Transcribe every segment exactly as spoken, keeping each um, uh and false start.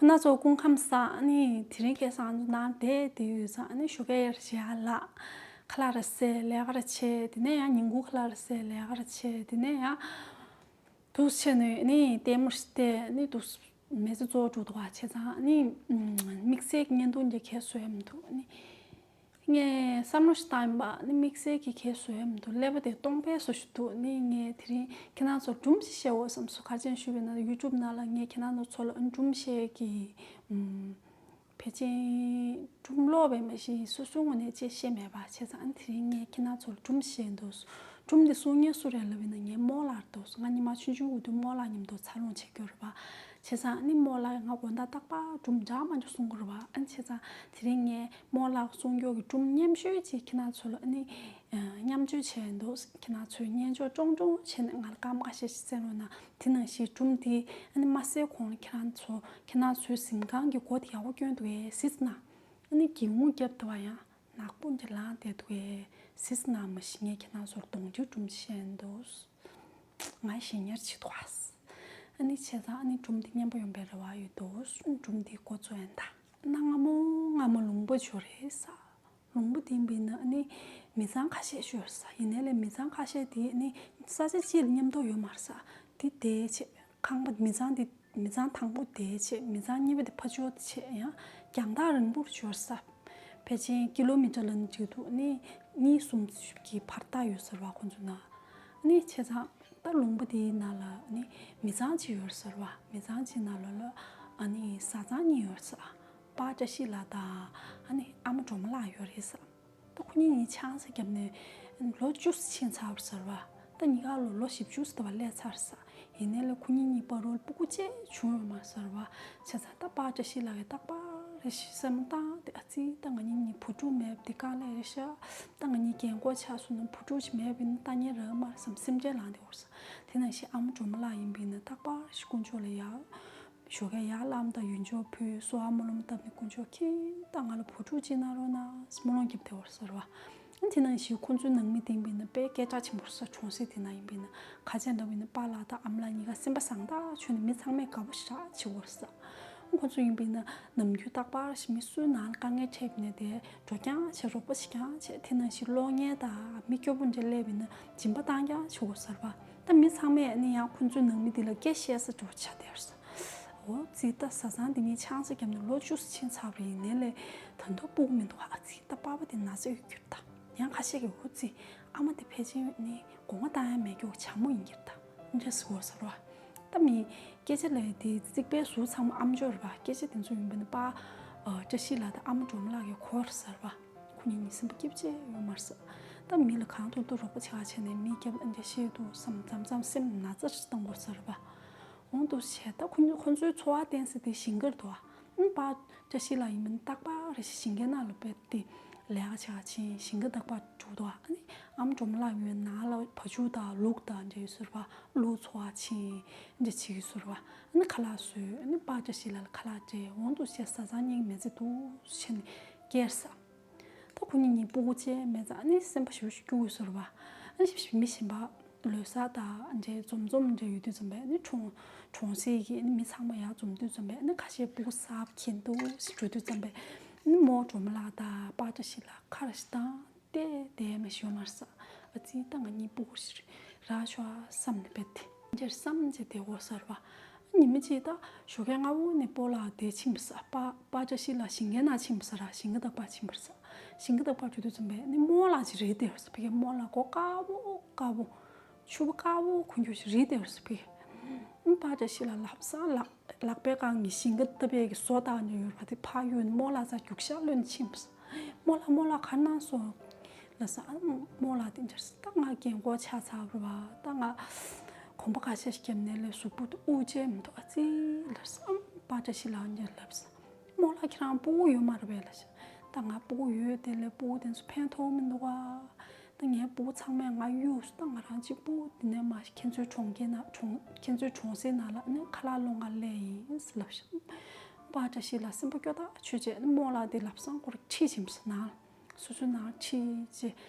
ཁྱེད་རྣམ་ཚོ་སྐུ་ཁམས་བཟང་། ཨ་ནི་དེ་རིང་ཁ་སང་ནང་བསྡད་དེ་ཡོད་ཙང་། ཨ་ནི་ཞོགས་ཀས་ཡར་ཞལ་ལག་ཁ་ལག་རེ་བཟས་ལས་ཀ་རེ་བྱས། དེ་ནས་ཡང་ཉིན་གུང་ཁ་ལག་རེ་བཟས་ལས་ཀ་རེ་བྱས། དེ་ནས་ཡང་འདུག་བྱས་ནས་ཨ་ནི་ལྟད་མོ་ཞིག་བལྟས། ཨ་ནི་འདུག་མི་ཚེ་གཙོ་བོ་འགྲོ་འདུག་བ། བྱས་ཙང་ཨ་ནི་དམིགས་བསལ་གྱི་བརྙན་ཐུང་འདི་གས་བཟོ་ཡ་མི་འདུག་ཨ་ནི་ངས་བསམ་བློ་ཞིག་བཏང་ཡིན་པ། ཨ་ནི་དམིགས་བསལ་གྱི་གས་བཟོ་ཡ་མི་འདུག་ཀླད་པ་དེ་སྟོང་པའི་བཟོ་ཞིག་འདུག་ཨ་ནི་ངས་དེ་རིང་ཁྱེད་རྣམ་ཚོར་སྒྲུང་ཞིག་བཤད་འོ་བསམ་སོང་། ག་རེ་བྱས་ཞུས་པ་ཡིན་ན་ཡུ་ཊུབ་ནང་ལ་ངས་ཁྱེད་རྣམ་ཚོ་ཚོ་ལ་ཨ་ནི་སྒྲུང་བཤད་ཀྱི་ཨམ། ཕལ་ཆེར་སྒྲུང་ཀློག་པའི་མི་ཞིག་སོ་སོའི་ངོས་ནས་ཅིག་བཤད་མེད་པ། བྱས་ཙང་ཨ་ནི་དེ་རིང་ངས་ཁྱེད་རྣམ་ཚོར་སྒྲུང་བཤད་འདུག་སྒྲུང་འདི་གསུང་མཁན་སུ་རེད་ལབ་ཡིན་ན་ངའི་རྨོ་ལགས་འདུག་ང་ཉི་མ་ཆུང་ཆུང་གི་དུས་རྨོ་ལགས་མཉམ་དུ་འཚར་ལོངས་བྱེད་ཀྱི་ཡོད་རེད་པ། བྱས་ཙང་ཨ་ནི་རྨོ་ལགས་ང་དགོང་དག་རྟག་པར་སྒྲུང་འདྲ་མི་འདྲ་གསུང་གི་རེད་པ། ཨ་ནི་བྱས་ཙང་དེ་རིང་ངས་རྨོ་ལགས་གསུང་རྒྱུ་གི་སྒྲུང་མཉམ་ཤོས་ཅིག་ཁྱེད་རྣམ་ཚོ་ལ་ཨ་ནི་མཉམ་སྤྱོད་བྱས་འདུག་ཁྱེད་རྣམ་ཚོས་སྙན་ཅོག་ཀྲོང་ཀྲོང་བྱས་ནས་ང་ལ་སྐར་མ་ཁ་ཤས་ཤིག་བསྩལ་རོགས་གནང་། དེ་ནང་བཞིན་སྒྲུང་དེ་ཨ་ནི་མ་གསན་གོང་ལ་ཁྱེད་རང་ཚོ་ཁྱེད་རང་ཚོའི་གཟིམ་ཁང་གི་སྒོ་དེ་ཡག་པོ་བསྐྱོན་འདུག་གས་གཟིགས་གནང་། ཨ་ནི་སྒེའུ་ཁུང་རྒྱབ་དེ་བ་ཡང་ནག་པོ་འདྲ་ལངས་བསྡད་འདུག་གས་གཟིགས་གནང་། མ་གཞི་ངས་ཁྱེད་རང་ཚོར་གདོང་རྒྱུད་སྒྲུང་བཤད་འདུག་ང་ཞེ་ཉར་བྱེད་འདུག་ཨ་ནི་བྱས་ཙང་ཨ་ནི་སྒྲུང་དེ་སྙན་པོ་ཡོང་པའི་རེ་བ་ཡོད་འདུག་སྒྲུང་དེ་འགོ་ཚུགས་ཡིན་ད། གནའ་སྔ་མོ་སྔ་མོ་ལུང་པ་ཅིག་ཡོད་རེད་ས། ལུང་པ་དེ་ཡིན་པ་ཡིན་ན་ཨ་ནི་མི་ཚང་ཁ་ཤས་ཤིག་ཡོད་རེད་ས། ཡིན་ནའི་ལས་མི་ཚང་ཁ་ཤས་དེ་ཨ་ནི་ས་ཆ་གཅིག་ལ་མཉམ་དུ་ཡོད་མ་རེད་ས། དེ་དེ་བྱས་ཁང་པ་མི་ཚང་དེ་མི་ཚང་དང་པོ་དེ་བྱས་མི་ཚང་གཉིས་པ་དེ་ཕར་ཕྱོགས་དེ་བྱས་ཡང་རྒྱང་ཐག་རིང་པོ་རུ་ཡོད་རེད་ས། ཕལ་ཆེར་ཀི་ལོ་མི་ཊར་ལ་ནི་འགྲིག་འདུག་ཨ་ནི་གཉིས་གསུམ་གྱི་བར་ཐག་ཡོད་ས་རེད་པ་ཁོང་ཚོ་ན། ཨ་ནི་བྱས་ཙང་ད་ལུང་པ་དེའི་ནང་ལ་ཨ་ནི་མི་ཚང་གཅིག་ཡོད་རེད་ས་རེད་པ། མི་ཚང་གཅིག་ནང་ལོགས་ལ་ཨ་ནི་བཟའ་ཚང་གཉིས་ཡོད་རེད་ས། པཱ་བཀྲ་ཤིས་ལགས་དང་ཨ་ནི་ཨ་མ་སྒྲོལ་མ་ལགས་ཡོད་རེད་ས། ད་ཁོ་གཉིས་གཉིས་ཆང་ས་བརྒྱབ་ནས་ལོ་བཅུ་ཙམ་ཕྱིན་ཚར་བ་རེད་ས་རེད་པ། ད་གཉིས་ཀ་ལོ་ལོ་བཞི་བཅུ་ཙམ་ལ་སླེབས་ཚར་ས། ཡིན་ནའི་ལས་ཁོ་གཉིས་གཉིས་བར་རུ་ལ་སྤུ་གུ་གཅིག་བྱུང་ཡོད་མ་རེད་ས་རེད་པ། བྱས་ཙང་ད་པཱ་བཀྲ་ཤིས་ལགས་ཀྱིས་རྟག་པར་རེ་ཞིག་སེམས་བཏང་སྟེ། ཨ་ཙི། ད་ང་གཉིས་གཉིས་བུ་ཕྲུག་མེད་པ་འདི་དཀའ་ལས་རེད་ཤག་ད་ང་གཉིས་རྒན་གོག་ཆགས་སོང་ན་བུ་ཕྲུག་ཅིག་མེད་པ་ཡིན་ན་ལྟ་མཁན་རག་མ་རེད་བསམ་སེམས་ཅན་ལངས་བསྡད་ཡོད་རེད་ས། དེ་ནང་བཞིན་ཨ་མ་སྒྲོལ་མ་ལགས་ཡིན་པ་ཡིན་ན་རྟག་པར་རེ་ཞིག་དཀོན་མཆོག་ལ་ཡར་ཞོགས་ཀས་ཡར་ལངས་དང་ཡིད་འཇོག་ཕུལ། གསོལ་བ་སྨོན་ལམ་བཏབ་ནས་དཀོན་མཆོག་མཁྱེན། ད་ང་ལ་བུ་ཕྲུག་ཅིག་གནང་རོགས་གནང་སྨོན་ལམ་རྒྱབ་བསྡད་ཡོད་རེད་ས་རེད་པ། དེ་ནང་བཞིན་ཁོང་ཚོའི་ནང་མི་དེ་ཡིན་པ་ཡིན་ན་དཔེ་སྐད་གྲགས་ཆེན་པོ་རེད་ས། གྲོང་གསེབ་དེ་ནང་ཡིན་པ་ཡིན་ན་ག་རེ་བྱས་འདྲ་བ་ཡིན་ན་པཱ་ལགས་དང་ཨ་མ་ལགས་གཉིས་ཀ་སེམས་པ་བཟང་ཐག་ཆོད་ནས་མི་ཚང་མས་དགའ་པོ་ཞེ་དྲག་བྱེད་ཀྱི་ཡོད་རེད་ས། ཁོང་ཚོ་ཡིན་པ་ཡིན་ན་ནམ་རྒྱུན་རྟག་པར་ཞིག་མི་སུའི་ནང་ལ་དཀའ་ངལ་འཕྲད་པ་ཡིན་ན་དེ་འགྲོ་རྐྱང་བྱེད། རོགས་པ་བྱེད་རྐྱང་བྱེད། དེ་ནང་བཞིན་གློག་བརྙན་དང་མི་སྐྱོ་པོ་འདྲ་སླེབས་པ་ཡིན་ན་སྦྱིན་པ་བཏང་རྐྱང་བྱེད་ཀྱི་ཡོད་ས་རེད་པ། ད་མི་ཚང་མས་ནི་ཡང་ཁོང་ཚོའི་ནང་མི་དེ་ལ་སྐད་བཤད་ས་འདྲ་བོ་ཆགས་བསྡད་ཡོད་རེད་ས། འོ་ཙི། ད་བཟའ་ཚང་འདི་གཉིས་ཆང་ས་བརྒྱབ་ནས་ལོ་བཅུ་ཙམ་ཕྱིན་ཚར་བ་རེད། ཡིན་ནའི་ལས་ད་དུང་སྤུ་གུ་མི་འདུག་ཨ་ཙི། ད་པཱ་པ་དེ་ན་ཚ་ཡོད་ཀྱི་རེད་ད། ཡང་ཁ་ཤས་ཀྱིས་འོ་ཙི། ཨ་མ་དེ་ཕལ་ཆེར་ནི་སྒོ་ང་བཏང་ཡ་མེད་ཀྱི་བྱ་མོ་ཡིན་གྱི་རེད་ད། འདྲ་ཟེར་གྱི་ཡོད་ས་རེད་པ། ད་མི་སྐད་ཆ་ལབ་ཡ་དེ་རྩིག་པའི་ཟུར་ཚང་མ་ཨ་མཆོག་རེད་པ། སྐད་ཆ་དེ་ཚོ་ཡིན་པ་ཡིན་ན་པཱ་བཀྲ་ཤིས་ལགས་དང་ཨ་མ་སྒྲོལ་མ་ལགས་ཀྱིས་གོ་རེད་ས་རེད་པ། ཁོ་གཉིས་གཉིས་སེམས་པ་སྐྱིད་པོ་ཅིག་ཡོད་མ་རེད་ས། ད་མི་ལ་གང་ཐུབ་ཐུབ་རོགས་པ་བྱེད་ག་བྱས་ནས་མི་རྒྱབ་ལ་འདྲ་བཤད་འདུག་བསམ། མཚམས་མཚམས་སེམས་ན་ཚ་ཞིག་བཏང་གི་ཡོད་ས་རེད་པ། འོང་འདུག་བྱས། ད་ཁོ་ཁོ་ཚོའི་འཚོ་བ་བརྟེན་ས་དེ་ཞིང་ཁར་འདུག་པ། ཨ་ནི་པཱ་བཀྲ་ཤིས་ལགས་ཡིན་པ་ཡིན་ན་རྟག་པར་རེ་ཞིག་ཞིང་ཁའི་ནང་ལ་ཕེབས་ཏེ་ལས་ཀ་བྱེད་ག་ཕྱིན། ཞིང་ཁ་རྟག་པར་འགྲོ་འདུག་ཨ་ནི་ཨ་མ་སྒྲོལ་མ་ལགས་ཡིན་པ་ཡིན་ན་ནང་ལ་བ་ཕྱུགས་དང་ལུག་དང་འདྲ་ཡོད་ས་རེད་པ། ལུག་འཚོ་བ་ཕྱིན་འདྲ་བྱེད་ཀྱི་ཡོད་ས་རེད་པ། ཨ་ནི་ཁ་ལག་བཟོས། ཨ་ནི་པཱ་བཀྲ་ཤིས་ལགས་ལ་ཁ་ལག་སྤྲད། འོང་འདུག་བྱས། བཟའ་ཚང་གཉིས་ཀྱི་མི་ཚེ་འདུག་བྱས་ནས་བསྐྱལ་ས། ད་ཁོ་གཉིས་གཉིས་སྤུ་གུ་གཅིག་མེད་ཙང་ཨ་ནི་སེམས་པ་ཞེ་པོ་ཅིག་སྐྱོ་གི་ཡོད་ས་རེད་པ། ཨ་ནི་ཞེ་པོ་ཅིག་མི་གཞན་པ་ལོ་གསར་དང་འདྲ་འཛོམས་འཛོམས་འདྲ་ཡོད་དུས་ཙམ་པས། ཨ་ནི་གྲོང་གྲོང་གསེབ་ཀྱི་ཨ་ནི་མི་ཚང་མ་ཡར་འཛོམས་དུས་ཙམ་པས། ཨ་ནི་ཁ་ཤས་སྤུ་གུ་གསར་པ་འཁྱེར་འདུག་ཟེར་འགྲོ་དུས་ཙམ་པས། ཨ་ནི་རྨོ་སྒྲོལ་མ་ལགས་དང་པཱ་བཀྲ་ཤིས་ལགས་ཁ་རེ་ཞིག་བཏང་སྟེ་བསྡད་མ་ཞིག་ཡོད་མ་རེད་ས། ཨ་ཙི། ད་ང་གཉིས་སྤུ་གུ་ཞིག་རག་ཤག་བསམ་ནས་བསྡད་དེ། འདིར་བསམ་བྱས་བསྡད་ཡོད་ས་རེད་པ། ཉི་མ་གཅིག་ད་ཞོགས་ཀས་སྔ་པོ་ནས་སྤོ་ལགས་དེ་ཕྱིན་པ་ས། པཱ་པཱ་བཀྲ་ཤིས་ལགས་ཞིང་ཁའི་ནང་ཕྱིན་པ་ས་ར། ཞིང་ཁ་རྟག་པར་ཕྱིན་པ་ས། ཞིང་ཁ་རྟག་པར་འགྲོ་དུས་ཙམ་པས་ནི་རྨོ་ལགས་ཅིག་རེད་བསྡད་ཡོད་ས། ཕ་གིའི་རྨོ་ལགས་མགོ་དཀར་པོ་དཀར་པོ། ཕྱུ་པ་དཀར་པོ་གོན་རྒྱུ་ཞིག་རེད་བསྡད་ཡོད་ས། ཕ་གིའི་པཱ་བཀྲ་ཤིས་ལགས་ལམ་སང་ལག་ལག་པས་བཀང་གི་ཞིང་ཁ་ལྟ་བའི་གི་བཟོ་ལྟ་བ་འདྲ་ཡོད་རེད་པ། དེ་ཕར་གཡུགས་ནས་རྨོ་ལགས་རྩར་རྒྱུག་ཤར་གློད་ནས་ཕྱིན་པ་ས། རྨོ་ལགས། རྨོ་ལགས། ག་རེ་གནང་སོང་ལབ་ས། ཨ་རྨོ་ལགས་དེ་འདྲ་ས། ད་ང་རྒན་གོག་ཆགས་ཚར་བ་རེད་པ། ད་ང་གོམ་པ་ཁ་ཤས་ཤིག་བརྒྱབ་ནའི་ལས་གཟུགས་པོ་དེ་དབུགས་ཆད་མི་འདུག་ཨ་ཙི་ལབ་ས། ཨ་པཱ་བཀྲ་ཤིས་ལགས་འདྲ་ལབ་ས། རྨོ་ལགས། ཁྱེད་རང་སྤུ་གུ་ཡོད་མ་རེད་པས་ལབ་ས། ད་ང་སྤུ་གུ་ཡོད་དེ་ལས་སྤུ་གུ་དེ་ཚོ་ཕན་ཐོགས་མི་འདུག་ག་ད་ངའི་སྤུ་གུ་ཚང་མས་ང་གཡུགས་སོང་། ད་ང་རང་གཅིག་པུ་འདི་ནས་མར་ཁྱེད་ཚོའི་གྲོང་ཁྱེར་ནང་གྲོང་ཁྱེད་ཚོའི་གྲོང་གསེབ་ནང་ལ་ནི་ཁ་ལག་སློང་ག་སླེབས་ཡིན་ལབ་ཤག་པཱ་བཀྲ་ཤིས་ལགས་སེམས་པ་སྐྱོ་ཐག་ཆོད་བྱས་ནི་རྨོ་ལགས་དེ་ལམ་སང་ཁོ་རང་ཁྲིད་ཕྱིན་པ་ས། ནང་སོ་སོའི་ནང་ཁྲིད་བྱས་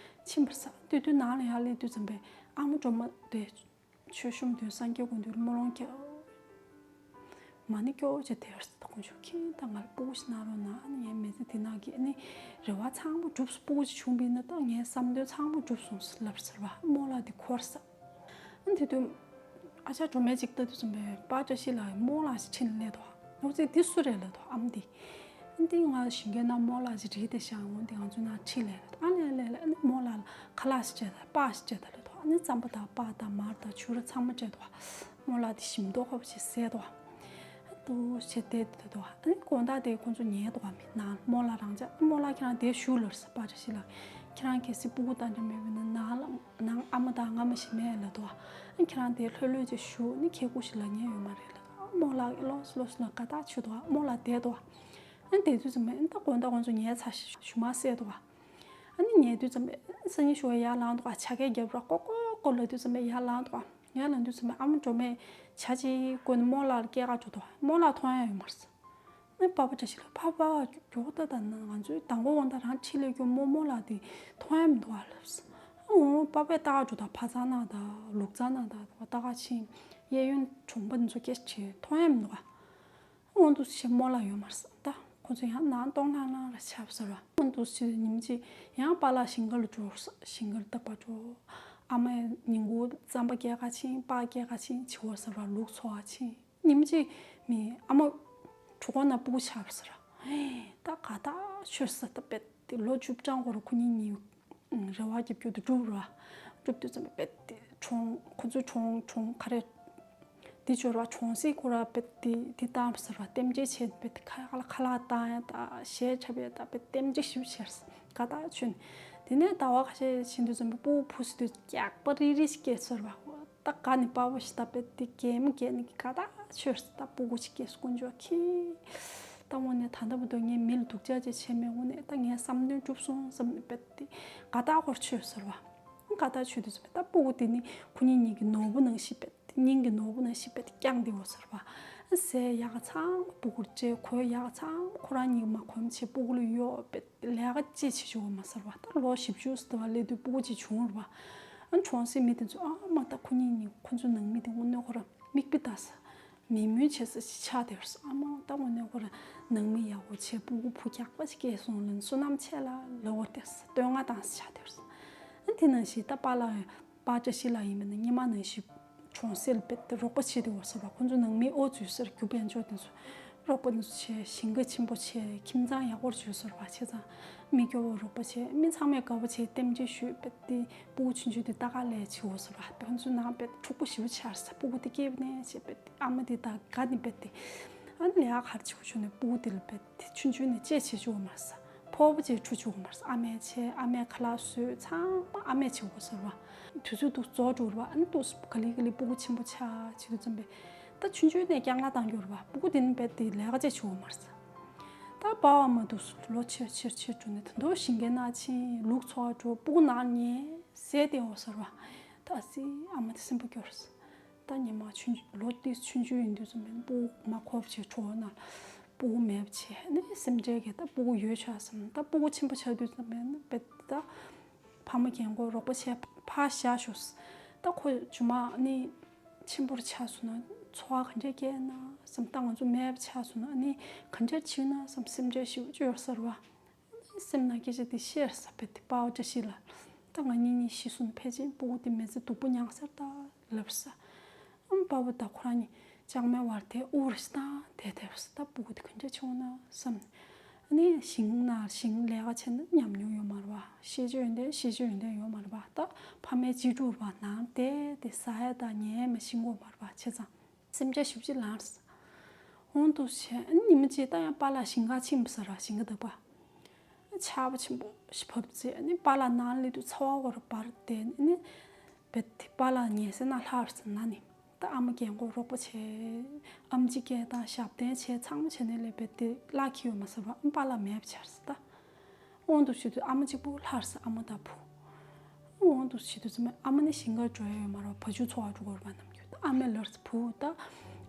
ཕྱིན་པ་ས། དེ་དུས་ནང་ལ་ཡར་སླེབས་དུས་ཙམ་པས་ཨ་མ་སྒྲོལ་མ་དེ་མཆོད་གཤོམ་དུས་སངས་རྒྱས་སྐུ་མདུན་སྨོན་ལམ་རྒྱབ། མ་ཎི་སྐྱོར་བྱས་དེར་ད་དཀོན་མཆོག་མཁྱེན། ད་ང་ལ་སྤུ་གུ་ཞིག་གནང་རོགས་གནང་། ཨ་ནི་ངའི་མི་ཚེ་འདི་ནང་གི་ཨ་ནི་རེ་བ་ཚང་མ་འགྲུབ་སོང་། སྤུ་གུ་ཞིག་བྱུང་བ་ཡིན་ན་ད་ངའི་བསམ་དོན་ཚང་མ་འགྲུབ་སོང་ཟེར་ལབ་ཟེར་བ། རྨོ་ལགས་དེ་འཁོར་ས། ཨ་ནི་དེ་དུས་ཨ་ཅག་སྒྲོལ་མས་ཅིག་ལྟ་དུས་ཙམ་པས་པཱ་བཀྲ་ཤིས་ལགས་རྨོ་ལགས་ཞིག་ཁྲིད་ནས་སླེབས་འདུག། ཨོ་ཙི་འདི་སུ་རེད་ལབ་འདུག་ཨ་མ་དེ། ཨ་ནི་འདི་ང་ཞིང་ཁའི་ནང་རྨོ་ལགས་ཅིག་རིལ་ཏེ་བཞག། འོ་འདི་ང་ཚོའི་ནང་ཁྲིད་སླེབས་ལབ་འདུག། ཨ་ལས་ལས་ལས། ཨ་ནི་རྨོ་ལགས་ལ་ཁ་ལག་ཞིག་སྤྲད་དང་སྤགས་ཞིག་སྤྲད་དང་ལབ་འདུག། ཨ་ནི་རྩམ་པ་དང་སྤགས་དང་མར་དང་བྱུ་ར་ཚང་མ་སྤྲད་འདུག། རྨོ་ལགས་དེ་ཞིམ་མདོག་ཁ་པོ་ཞིག་ཟས་འདུག། ཨ་འདུག་བྱས་བསྡད་འདུག། ཨ་ནི་དགོང་དག་དེ་ཁོང་ཚོ་ཉལ་འདུག་ག་མི་ནང་རྨོ་ལགས་རང་ཅག། རྨོ་ལགས་ཁྱེད་རང་དེར་བཞུགས་ལབ་ཟེར། པཱ་བཀྲ་ཤིས་ལགས་ཁྱེད་རང་གལ་སྲིད་སྤུ་གུ་བཏང་འདོད་མེད་པ་ཡིན་ན་ནང་ལ་ནང་ཨ་མ་དང་ང་མ་ཞིག་མེད་ལབ་འདུག། ཨ་ཁྱེད་རང་དེར་ལྷོད་ལྷོད་ཅིག་བཞུགས། ཨ་ནི་ཁྱེད་སྐུ་ཞིག་ལབ་མཁན་ཡོད་མ་རེད་ལབ། རྨོ་ལགས་ལོགས་སུ་ལོགས་སུ་ལ་དགའ་ཐག་ཆོད་འདུག། རྨོ་ལགས་བསྡད་འདུག། ཨ་ནི་དེ་དུས་ཙམ་པ་ཨ་ནི་ད་དགོང་དག་ཁོང་ཚོ་ཉལ་ཚར་ཞིང་ཞུ་མར་བསད་འདུག། ཨ་ནི་ཉལ་དུས་ཙམ་པ་སང་ཉིན་ཞོགས་ཡར་ལངས་འདུག། ཨ་ཇ་སྐད་རྒྱབ་ར་ཀོ་ཀོ་ཀོ་ལབ་དུས་ཙམ་པ་ཡར་ལངས་འདུག། ཡར་ལངས་དུས་ཙམ་པ་ཨ་མ་སྒྲོལ་མས་ཇ་ཅིག་བསྐོལ་ནས་རྨོ་ལགས་ལ་སྐྱེལ་ག་འགྲོ་འདུག། རྨོ་ལགས་མཐོང་ཡ་ཡོད་མ་རེད། ཨ་ནི་པཱ་པ་བཀྲ་ཤིས་ལགས་ཕ་པ་མགྱོགས་ད་ད་ན་ང་ཚོའི་དང་པོ་འོང་ད་རང་ཁྲིད་ལས་རྒྱུ་རྨོ་རྨོ་ལགས་དེ་མཐོང་ཡ་མི་འདུག་ཨ་ལབ་སོང་། ཨ་འོང་པཱ་པས་ལྟ་ག་འགྲོ་ད། ཕ་ཚང་ནང་ད་ལུག་ཚང་ནང་ད་ལྟ་ག་ཕྱིན་གཡས་གཡོན་གྲོང་པ་འདི་ཚོ་སྐད་ཆ་དྲིས། མཐོང་ཡ་མི་འདུག་ཨ། འོང་དུས་ཕྱི་རྨོ་ལགས་ཡོད་མ་རེད་ད། ཁོ་ཚོ་ཡང་ནང་སྟོང་ལྷང་ལྷང་ར་ཆགས་ཟེར་བ། འོང་དུས་ཕྱི་ཉིན་གཅིག་ཡང་པཱ་ལགས་ཞིང་ཁ་ལ་འགྲོ་ཟེར། ཞིང་ཁར་རྟག་པར་འགྲོ། ཨ་མས་ཉིན་གུང་རྩམ་པ་སྐྱེལ་ག་ཕྱིན། སྤགས་སྐྱེལ་ག་ཕྱིན་བྱི་བ་ཟེར་བ། ལུག་འཚོ་བ་ཕྱིན། ཉིན་གཅིག་མི་ཨ་མ་གྲོད་ཁོག་ན་སྤུ་གུ་ཆགས་ཟེར། ད་དགའ་ཐག་ཆོད་ས། ད་དཔེ་དེ་ལོ་བཅུ་གྲངས་སྐོར་ཁོ་གཉིས་གཉིས་རེ་བ་རྒྱབ་རྒྱུ་དེ་འགྲུབ་ར། འགྲུབ་དུས་ཙམ་པ་དཔེ་དེ་གྲོང་ཁོ་ཚོའི་གྲོང་གྲོང་ག་རེ། དེ་འབྱོར་བ་གྲོང་གསེབ་ཁོ་ར་དཔེ་དེ་དེ་བཏང་ཟེར་བ། རྟེན་འབྲེལ་བྱས་དཔེ་དེ་ཁ་ལག་ཁ་ལག་བཏང་ཡ་ད་གཞས་འཁྲབ་ཡ་ད་དཔེ་རྟེན་འབྲེལ་ཞིབ་བྱས་དགའ་ཐག་ཆོད་ནས། དེ་ནས་ཟླ་བ་ཁ་ཤས་ཕྱིན་དུས་ཙམ་པ་སྤུ་གུ་ཕུ་སྲིད་དུས་སྐྱག་པ་རིལ་རིལ་ཞིག་སྐྱེས་ཟེར་བ། ད་དགའ་ནི་པ་བོ་ཞིག་ད་དཔེ་དེ་གད་མོ་བགད་ནི་གི་དགའ་ཐག་ཆོད་ས། ད་སྤུ་གུ་ཞིག་སྐྱེས་སོང་། དཀོན་མཆོག་མཁྱེན། ད་དངོས་གནས་ད་ལྟ་བར་དུ་ངས་མི་ལ་སྡུག་ཅག་ཅིག་བྱས་མེད། དངོས་གནས་ད་ངའི་བསམ་དོན་འགྲུབ་སོང་བསམ་ནས་དཔེ་དེ་དགའ་ཐག་སྐོར་ཆོད་ཟེར་བ། དགའ་ཐག་ཆོད་དུས་ཙམ་པ་ད་སྤུ་གུ་དེ་ནི་ཁོ་གཉིས་གཉིས་ཀྱི་ནོར་བུ་ནང་བཞིན་དཔེ་དེ་སྙིང་གི་ནོར་བུ་ནང་བཞིན་དཔེ་དེ་བསྐྱངས་བསྡད་ཡོད་ཟེར་བ། ཟས་ཡག་ཚང་མ་སྤུ་གུར་སྤྲད། གོས་ཡག་ཚང་མ་ཁོ་རང་གཉིས་མ་གོན་བྱས་སྤུ་གུ་ལ་གཡོགས། དཔེ་ལས་ཀ་ཅི་བྱེད་ཆོག་མ་ཟེར་བ། ད་ལོ་བཞི་བཅུ་ཙམ་བ་སླེབས་དུས་སྤུ་གུ་གཅིག་བྱུང་རེད་བ། ཨ་གྲོང་གསེབ་མི་དེ་ཚོ་ཨ་མ་ད་ཁོ་གཉིས་གཉིས་ཁོ་ཚོ་ནང་མི་དེ་དངོས་གནས་ཁོ་རང་མིག་དཔེ་ལྟ་ས་མི་སྨོན་བྱེད་ས་ཞིག་ཆགས་བསྡད་ས། ཨ་མ་ད་དངོས་གནས་ཁོ་རང་ནང་མི་ཡག་པོ་བྱས་སྤུ་གུ་བུ་སྐྱག་པ་ཞིག་སྐྱེས་སོང་ལབ་ནས་བསོད་ནམས་ཆེ་ལ་ལབ་པ་བསྡད་ས། བསྟོད་བསྔགས་བཏང་ས་ཆགས་བསྡད་ས། ཨ་དེ་ནང་བཞིན་ད་པཱ་ལགས་པཱ་བཀྲ་ཤིས་ལགས་ཡིན་པ་ན་སྔོན་མ་ནང་བཞིན་གྲོང་གསེབ་ལ་དཔེ་དེ་རོགས་པ་བྱེད་དུ་བ་ཟེར་བ། ཁོང་ཚོ་ནང་མི་ཨོ་ཙུའི་སར་རྒྱུ་དཔལ་འབྱོར་དེ་ཚོ་རོགས་པ་དེ་ཚོ་བྱས། ཞིང་ཁ་ཆེན་པོ་བྱས། ཁྱིམ་ཚང་ཡག་པོ་བྱོས་ཟེར་བ། བྱས་ཙང་མི་སྐྱོ་བོ་རོགས་པ་བྱས། མི་ཚང་མས་དགའ་པོ་བྱས། རྟེན་འབྲེལ་ཞུས། དཔེ་དེ་སྤུ་གུ་ཆུང་ཆུང་དེ་ལྟ་ག་སླེབས་བྱས་འོ་ཟེར་བ། དཔེ་ཁོང་ཚོའི་ནང་དཔེ་འཁྲུག་པོ་ཞེ་པོ་ཆགས་ས། སྤུ་གུ་དེ་སྐྱེས་པ་ནས་བྱས་དཔེ་དེ་ཨ་མ་དེ་དང་དགའ་ནི་དཔེ་དེ་ཨ་ནི་ལས་ཀ་ག་རེ་བྱེད་དགོས་བྱུང་ནས་སྤུ་གུ་དེ་ལ་དཔེ་དེ་ཆུང་ཆུང་ནས་གཅེས་བྱེད་ཆོག་མ་ཟ། ཕོར་པ་ཅིག་འཁྲུ་བཅུག་མར། ཨ་མས་བྱས། ཨ་མས་ཁ་ལག་བཟོས། ཚང་མ་ཨ་མས་བྱེད་དགོས་ཟེར་བ། དུས་ཚོད་འདུག་རྫོགས་འགྲོ་རེད་བ། ཨ་ནི་འདུག་ག་ལེ་ག་ལེ་སྤུ་གུ་ཆེན་པོ་ཆགས་བྱེད་དུས་ཙམ་པས། ད་ཆུང་ཆུང་ནས་སྐྱག་ལག་བཏང་རྒྱུ་རེད་བ། སྤུ་གུ་དེ་ནི་རྦད་དེ་ལས་ཀ་བྱེད་ཆོག་མར། ད་པ་ཕ་མ་འདུག་ལོ་ཆེར་ཆེར་ཆེར་འགྲོ་ནས་ད་དུང་ཞིང་ཁའི་ནང་ཕྱིན། ལུག་འཚོ་བ་འགྲོ། སྤུ་གུ་ནང་ཉལ་ཟས་དེ་འོ་ཟེར་བ། ད་སི་ཨ་མ་དེ་སེམས་པ་སྐྱོ་རེད། ད་ཉི་མ་ཆུང་ལོ་དེ་ཆུང་ཆུང་ཡིན་དུས་ཙམ་པས་སྤུ་གུ་མ་གོ་བ་བྱས་གྲོད་ནང་སྤུ་གུ་མེད་པ་བྱས་ནས་སེམས་ཁྲལ་གྱིས་ད་སྤུ་གུ་ཡོད་ཆགས་སམ། ད་སྤུ་གུ་ཆེན་པོ་ཆགས་དུས་ཙམ་པས་ན་དཔེ་ད་ཕ་མ་རྒན་གོག་རོགས་པ་བྱས་ཕར་བཞག་ཤོག། ད་ཁོ་རྗེས་མ་ནི་ཆེན་པོར་ཆགས་སོང་ན་འཚོ་བ་ག་འདྲས་སྐྱེལ་ན་བསམ། ད་ང་ཚོ་མེད་པ་ཆགས་སོང་ན་ནི་ག་འདྲས་བྱེད་ན་བསམ། སེམས་ཁྲལ་ཞེ་པོ་ཅིག་ཡོད་ས་རེད་བ། སེམས་ནང་སྐད་ཆ་དེ་བཤད་ས། དཔེ་དེ་པ་ཕ་བཀྲ་ཤིས་ལགས། ད་ང་གཉིས་གཉིས་ཤི་སོང་ཕལ་ཆེར་སྤུ་གུ་དེ་མི་ཚེ་སྡུག་པོ་མྱངས་ས་རེད་ད་ལབ་ས། ཨམ་པ་ཕ་ད་ཁོ་རང་གཉིས་ལྕང་མའི་བར་དེ་དབུ་རུ་བཏང་བསྡད་བསྡད་ས། ད་སྤུ་གུ་དེ་ག་འདྲ་བྱུང་ན་བསམ། ཨ་ནི་ཞིང་ནང་ཞིང་ལས་ཀ་བྱས་ན་ཉམས་མྱོང་ཡོད་མ་རེད་བ། ཤེས་བྱ་ཡོན་ཏན་ཤེས་བྱ་ཡོན་ཏན་ཡོད་མ་རེད་བ། ད་ཕ་མའི་གཅེས་ཕྲུག་རེད་བ། ནང་བསྡད་དེ་ཟ་ཡ་དང་ཉལ་ཡ་མ་ཤེས་ཀྱི་ཡོད་མ་རེད་བ། བྱས་ཙང་། སེམས་ཅན་ཞིབ་ཅིག་ལངས། འོང་དུ་བྱས་ཨ་ནི་ཉི་མ་གཅིག་ད་ཡང་པཱ་ལགས་ཞིང་ཁར་ཕྱིན་པ་ཟེར་ར། ཞིང་ཁ་བདག་པ། ཆར་པ་ཆེན་པོ་ཞིག་བབས་རྗེས་ཨ་ནི་པཱ་ལགས་ནང་སླེབས་དུས་ཚ་བ་འོར་འབར་བསྡད་ནས་ཨ་ནི། རྦད་དེ་པཱ་ལགས་ཉལ་སའི་ནང་ལྷག་ཟེར་ན་ནི། ད་ཨ་མ་རྒན་གོག་རོགས་པ་བྱས། ཨམ་ཆི་སྐད་དང་ཞབས་བརྟན་བྱས་ཚང་མ་བྱས་ནས་ལས་རྦད་དེ་བརླག་གི་ཡོད་མ་ཟེར་བ། ཨ་ནི་པཱ་ལགས་མེད་པ་ཆགས་ཟེར་ད། འོང་དུ་བྱེད་དུས་ཨ་མ་གཅིག་པུ་ལྷག་ས། ཨ་མ་དང་བུ། འོང་དུ་བྱེད་དུས་ཙམ་པ་ཨ་མ་ནི་ཞིང་ཁར་འགྲོ་ཡ་ཡོད་མ་རེད། བ་ཕྱུགས་འཚོ་བ་འགྲོ་དགོས་རེད་པ། ནམ་རྒྱུན་ད་ཨ་མས་ལབ་ས། བུ་ད་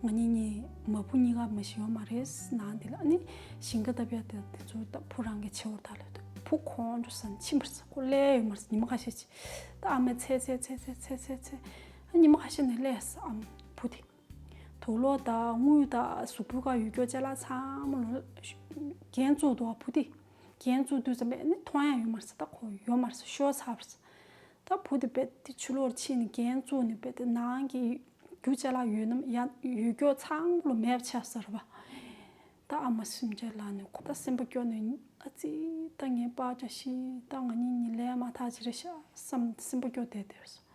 ང་གཉིས་གཉིས་མ་བུ་གཉིས་ཀ་མ་ཤི་ཡོད་མ་རེད། ནང་འདི་ལ་ཨ་ནི་ཞིང་ཁ་བཏབ་ཡ་དེ་དེ་ཚོ་ད་བུ་རང་གིས་བྱེད་འོར་ད་ལབ་ད་བུ་ཁོང་འགྲོ་ས་ནས་ཕྱིན་པ་རེད་ས། ཁོ་སླེབས་ཡོད་མ་རེད་ས། ཉི་མ་ཁ་ཤས་ཅིག་ད་ཨ་མས་འཚོལ་འཚོལ་འཚོལ་འཚོལ་འཚོལ་འཚོལ་ཨ་ཉི་མ་ཁ་ཤས་ནས་སླེབས་ས། ཨ་མ་བུ་དེ། དུག་ལོག་དང་དངུལ་དང་གཟུགས་པོའི་ཁ་ཡོད་སྐྱོ་ཅ་ལག་ཚང་མ་ལོ་རྒྱན་བཙུགས་འདུག་བ། བུ་དེ་རྒྱན་བཙུགས་དུས་ཙམ་པས་ནི་མཐོང་ཡ་ཡོད་མ་རེད་ཟེར། ད་ཁོ་ཡོད་མ་རེད་ཟེར། ཤོར་ཚར་བ་རེད་ཟེར། ད་བུ་དེ་རྦད་དེ་ཕྱི་ལོགས་ཕྱིན་ནས་རྒྱན་བཙུགས་ནས་རྦད་དེ་ནང་གི་རྒྱུ་ཅ་ལག་ཡོད་ནམ་ཡ་ཡོད་སྐྱོ་ཚང་མ་ལོ་མེད་པ་ཆགས་ཟེར་བ། ད་ཨ་མ་སེམས་ཅན་ལ་ནི་ཁོ་ད་སེམས་པ་སྐྱོ་ནས་ཨ་ཙི། ད་ངའི་པཱ་ཅག་ཤི། ད་ང་གཉིས་གཉིད་ལས་མ་ཐག་ཅིག་རེད་ཤག་བསམ་སེམས་པ་སྐྱོ་བསྡད་དེ་རེད།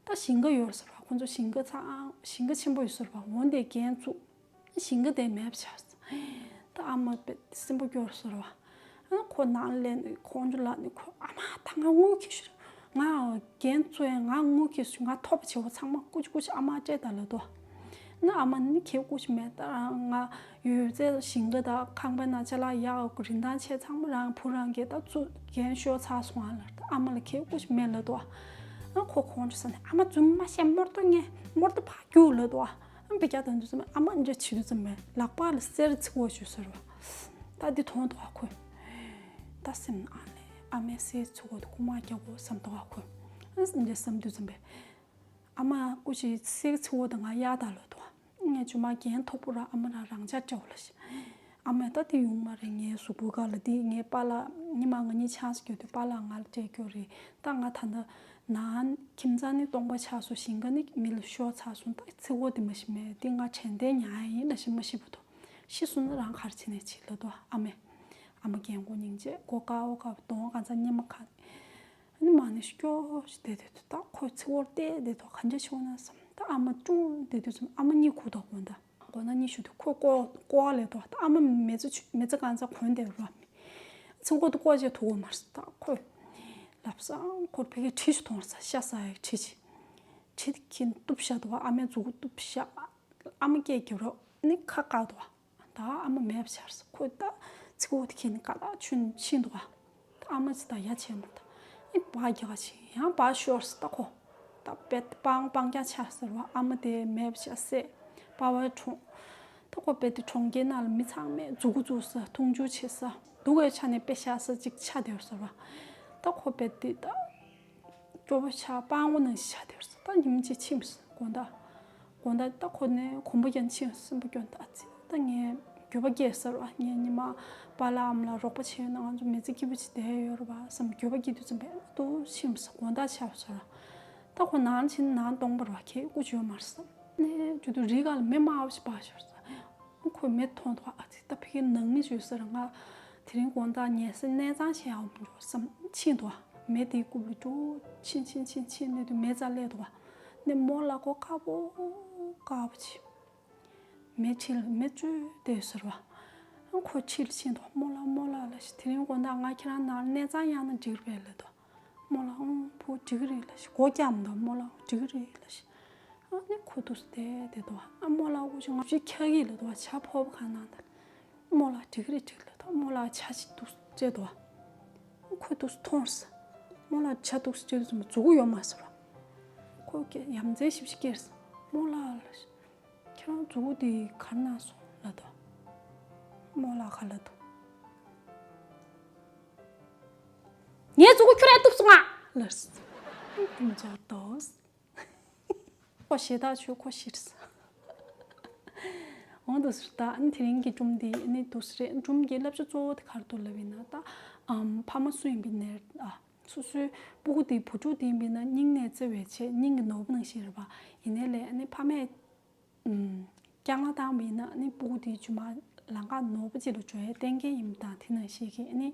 ད་ཞིང་ཁ་ཡོད་ཟེར་བ། ཁོ་ཚོ་ཞིང་ཁ་ཚང་ཞིང་ཁ་ཆེན་པོ་ཡོད་ཟེར་བ། འོན་ཏེ་རྒྱན་བཙུགས། ཞིང་ཁ་དེ་མེད་པ་ཆགས་སོང་། ད་ཨ་མ་དཔེ་སེམས་པ་སྐྱོ་ཟེར་བ། ཨ་ཁོ་ནང་སླེབས་ནས་ཁོང་ཚོ་ལ་ནི་ཁོ་ཨ་མ་ད་ང་དངུལ་ཁྱེར་ཤོག་ང་རྒྱན་བཙུགས་ཡ་ང་དངུལ་ཁྱེར་ཤོག་ང་ཐོབ་པ་བྱེད་པ་ཚང་མ་ཀུ་ཅི་ཀུ་ཅི་ཨ་མ་སྤྲད་ད་ལབ་དོ། ན་ཨ་མ་ནི་ཁྱེད་སྐུ་ཞིག་མེད། ད་ང་ཡོད་ཚད་ཞིང་ཁ་དང་ཁང་པའི་ནང་ཅ་ལག་ཡག་རིན་ཐང་ཆེ་ཚང་མ་རང་བུ་རང་གིས་ད་བཙུགས་རྒྱན་ཤོར་ཚར་སོང་ཨ་ལ། ད་ཨ་མ་ལ་ཁྱེད་སྐུ་ཞིག་མེད་ལབ་དོ། ཨ་ཁོ་ཁོང་ཁྲོ་ཟ་ནས་ཨ་མ་རྫུན་མ་བཤད། མོར་ཏོ་ངས་མོར་ཏོ་ཕར་རྒྱུག་ལབ་དོ། ཨ་འབི་རྒྱ་དང་དུས་ཙམ་ཨ་མ་འདྲ་བྱེད་དུས་ཙམ་པས་ལག་པ་ལ་གསེར་ཚིག་པོ་ཞིག་ཟེར་བ། ད་འདི་མཐོང་དོ་ཨ་ཁོས། ད་སེམས་ནང་ཨ་ལས་ཨ་མའི་གསེར་ཚིག་པོ་དེ་ཁུག་མ་རྒྱག་གོ་བསམ་དོ་ཨ་ཁོས། ཨ་འདྲ་བསམ་དུས་ཙམ་པས། ཨ་མ་སྐུ་ཞིག་གསེར་ཚིག་པོ་དེ་ང་གཡར་ད་ལོ་དོ། ངས་ཇོ་མ་རྒྱན་མཐོ་པོ་ར་ཨ་མ་ར་རང་ཅག་སྤྲད་འོ་ལ་ཤི། ཨ་མས་ད་དེ་ཡོང་མ་རེད། ངའི་གཟུགས་པོའི་སྒང་ལ་དེ་ངའི་པཱ་ལགས་ཉི་མ་ང་གཉིས་ཆང་ས་རྒྱག་དུས་པཱ་ལགས་ང་ལ་སྤྲད་རྒྱུ་རེད། ད་ང་ད་ལྟ་ནང་ཁྱིམ་ཚང་ནི་སྟོང་པ་ཆགས་སོང་། ཞིང་ཁ་ནི་མི་ལ་ཤོར་ཚར་སོང་། ད་ཚིག་པོ་དེ་མ་ཤི་མེད་དེ་ང་དྲན་རྟེན་ཉར་ཡ་ཡིན་ལ་ཤི། མ་ཤི་བ་དོ། ཤི་སོང་ན་རང་ག་རེ་བྱེད་ནས་བྱེད་ལ་དོ་ཨ་མས། ཨ་མ་རྒན་གོག་སྙིང་རྗེ་མགོ་དཀར་པོ་དཀར་པོ་གདོང་གང་ཚ་སྙེ་མ་ཁ། ཨ་ནི་མ་ཎི་སྐྱོར་ཞིག་བསྡད་དེ་འདུག་ད་ཁོས་ཚིག་པོར་བལྟས་བསྡད་འདུག་ག་འདྲ་བྱུང་ན་བསམ། ད་ཨ་མ་ཅུང་བསྡད་དུས་ཙམ་ཨ་མ་གཉིད་ཁུག་དོག་དགོང་དག་དགོང་དག་གཉིད་ཤོར་དུས་ཁོས་ཀོ་ཀོ་བ་ལས་དོག་ད་ཨ་མ་མེ་ཚ་མེ་ཚ་གང་ཚ་གོན་བསྡད་རོགས་མི་ཚིག་པོ་དུ་ཀོ་བྱས་ཐུག་གོ་མ་རེད། ད་ཁོས་ལབ་སང་ཁོར་ཕ་གིའི་གྲི་ཞིག་མཐོང་ས་ཤ་ཟ་ཡའི་གྲི་ཞིག་གྲི་དེ་ཁྱེར་གཏུབ་བཞག་འདུག་ཨ་མའི་མཛུ་གུ་གཏུབ་བཞག་ཨ་མ་སྐད་རྒྱབ་རོགས་ནི་ཁ་བཀག་འདུག་ད་ཨ་མ་མེད་པ་ཆགས་སོང་། ཁོས་ད་ཚིག་པོ་དེ་ཁྱེར་ནས་ག་ལ་ཆུན་ཕྱིན་འདུག་ད་ཨ་མ་ཅི་ད་ཡ་བྱས་མ་ད་ཨེ་བག་རྒྱག་ཕྱིན་ཡང་བག་ཤོར་སོང་། ད་ཁོ་ད་དཔེ་སྤང་སྤང་རྐྱང་ཆགས་ཟེར་བ། ཨ་མ་དེ་མེད་པ་ཆགས་སད་པ་བའི་གྲོང་། ད་ཁོ་དཔེ་དེ་གྲོང་ཁྱེར་ནང་ལ་མི་ཚང་མས་མཛུ་གུ་བཙུགས་ས་འཐུང་ཆུ་བྱེད་ས་སྡུག་པའི་ཆ་ནས་དཔེ་བཞག་ས་ཅིག་ཆགས་བསྡད་ཟེར་བ། ད་ཁོ་དཔེ་དེ་ད། སྐྱོ་པོ་ཆགས་སྤྲང་པོ་ནང་བཞིན་ཆགས་བསྡད་ཡོད་རེད། ད་ཉིན་གཅིག་ཕྱིན་པ་རེད། དགོང་དག་དགོང་དག་ད་ཁོ་ནས་གོམ་པ་རྒྱག་ཕྱིན་པ་རེད། སེམས་པ་སྐྱོ། ད་ཨ་ཙི་ད་ངས་འགྱོད་པ་སྐྱེས་ཟེར་བ། ངས་ཉི་མ་པཱ་ལགས་ཨ་མ་ལགས་རོགས་པ་བྱས་ཡོད་ན་ང་ཚོ་མི་ཚེ་སྐྱིད་པོ་ཅིག་བསྡད་ཡོད་རེད་པ་བསམ་འགྱོད་པ་སྐྱེས་དུས་ཙམ་པས་ཏུ་ཕྱིན་པ་རེད། དགོང་དག་ཆགས་པ་ཟེར་བ། ད་ཁོ་ནང་ཕྱིན་ནང་སྟོང་པ་རེད་པ། ཁྱེད་སྐུ་ཅི་ཡོད་མ་རེད་བསམ། ནས་རྒྱུ་དུ་རི་སྒང་ལ་མེ་དམར་པོ་ཞིག་འབར་ཤོར་ས། ཁོས་མེ་མཐོང་དུས་ཨ་ཙི་ད་ཕ་གིའི་ནང་མི་ཅིག་ཡོད་ས་རེད། ང་དེ་རིང་དགོང་དག་ཉལ་སའི་གནས་ཚང་ཞིག་ཡག་པོ་མི་འདུག་བསམ་ཕྱིན་དུས་མེ་དེའི་རྐུབ་ལ་ཅུག་ཕྱིན་ཕྱིན་ཕྱིན་ཕྱིན་ནས་དུས་མེ་རྩ་སླེབས་འདུག་ནས་རྨོ་ལགས་མགོ་དཀར་པོ་དཀར་པོ་ཅིག་མེ་ཁྲི་ལ་མེ་བཙོས་བསྡད་ཟེར་བ། ཁོ་ཕྱི་ལ་ཕྱིན་དུས་རྨོ་ལགས་རྨོ་ལགས་ལབ་ཤག་དེ་རིང་དགོང་དག་ང་ཁྱེད་རང་ནང་གནས་ཚང་གཡར་ན་འགྲིག་རེད་པས་ལབ་འདུག་རྨོ་ལགས་ཨང་བུ་འགྲིག་གི་རེད་ལབ་ཤག་མགོ་བཀྱག་མི་འདུག་རྨོ་ལགས་འགྲིག་གི་རེད་ལབ་ཤག་ཨ་ནི་ཁོ་འདུག་སེ་བསྡད་བསྡད་འདུག་ཨ་རྨོ་ལགས་ཁོ་ཅིག་ང་ཅིག་འཁྱག་གི་ལབ་འདུག་ཇ་ཕོར་པ་གང་གནང་དང་། རྨོ་ལགས་འགྲིག་གི་རེད་འགྲིག་ལབ་འདུག་རྨོ་ལགས་ཇ་ཅིག་འདུག་སེ་སྤྲད་འདུག་ཨ་ཁོས་འདུག་སེ་མཐོང་སོང་། རྨོ་ལགས་ཇ་འདུག་སེ་སྤྲད་དུས་ཙམ་པ་མཛུ་གུ་ཡོད་མ་སོང་ར། ཁོས་ཀྱི་ཡ་མཚན་ཞིབ་ཞིབ་སྐྱེས་སོང་། རྨོ་ལགས་ལབ་ཤག་ཁྱེད་རང་མཛུ་གུ་དེ་ག་རེ་གནང་སོང་ལབ་དོ། རྨོ་ལགས་ག་ལབ་དོ། ངའི་མཛུ་གུ་ཁྱོད་རང་གཏུབ་སོང་ང་ལབ་སོང་། འཇར་དོ། ཁོ་ཞེ་དྲག་ཆོས་ཁོ་ཤི་སོང་། འོ་འདུག་སེ་རེད། ད་ཨ་ནི་དེ་རིང་གི་སྒྲུང་འདི་ཨ་ནི་འདུག་སེ་རེད། སྒྲུང་གི་བསླབ་བྱ་གཙོ་བོ་དེ་ག་རེ་འདུག་ལབ་ཡིན་ན་ད་ཨམ་ཕ་མ་སུ་ཡིན་པའི་ནས་ཨ། སོ་སོའི་སྤུ་གུ་དེ་བུ་ཕྲུག་དེ་ཡིན་པས་ན་སྙིང་ནས་བརྩེ་བའི་ཆེད་སྙིང་གི་ནོར་བུ་ནང་བཞིན་རེད་པ། ཡིན་ནའི་ལས་ཨ་ནི་ཕ་མས་ཨུམ་སྐྱག་ལ་བཏང་བ་ཡིན་ན་ཨ་ནི་སྤུ་གུ་དེ་རྗེས་མ་ལམ་ཁ་ནོར་བུ་ཅིག་ལ་འགྲོ་ཡའི་གཏན་འཁེལ་ཡིན་པ་དང་དེ་ནང་བཞིན་གྱི་ཨ་ནི་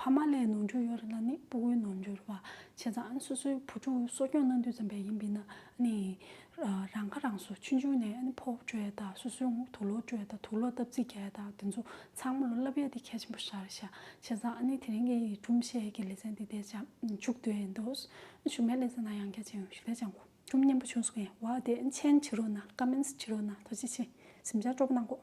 ཕ་མ་ལས་ནོར་འཁྲུལ་ཡོད་རེད་ལ་ནི་སྤུ་གུའི་ནོར་འཁྲུལ་རེད་པ། བྱས་ཙང་ཨ་ནི་སོ་སོའི་བུ་ཕྲུག་གསོ་སྐྱོང་གནང་དུས་ཙམ་པ་ཡིན་པས་ན་ཨ་ནི་རང་ཁ་རང་གསོ་ཆུང་ཆུང་ནས་ཨ་ནི་ཕོ་བ་སྤྲོད་ཡ་དང་སོ་སོའི་དུག་ལོག་སྤྲོད་ཡ་དང་དུག་ལོག་བཏབ་རྩིས་རྒྱག་ཡ་དང་དེ་ཚོ་ཚང་མ་ལ་བསླབ་ཡ་དེ་གལ་ཆེན་པོ་ཞིག་རེད་ཤག་བྱས་ཙང་ཨ་ནི་དེ་རིང་གི་སྒྲུང་བཤད་ཀྱི་ལེ་ཚན་འདི་དེ་ཙམ་མཇུག་བསྡུ་ཡིན་འདུག་ཞུ་མེད་ལེ་ཚན་ནང་ཡང་བསྐྱར་མཇལ་ཡོང་། ཞུ་ལེ་ཅང་གོ། སྒྲུང་སྙན་པོ་བྱུང་སོང་ངས། ཝ་དེ་མཆན་བྲིས་རོགས་གནང་། ཀ་མེན་ཊི་བྲིས་རོགས་གནང་། ཐུགས་རྗེ་ཆེ། གཟིམ་འཇག་སྤྲོ་པོ་གནང་གོ།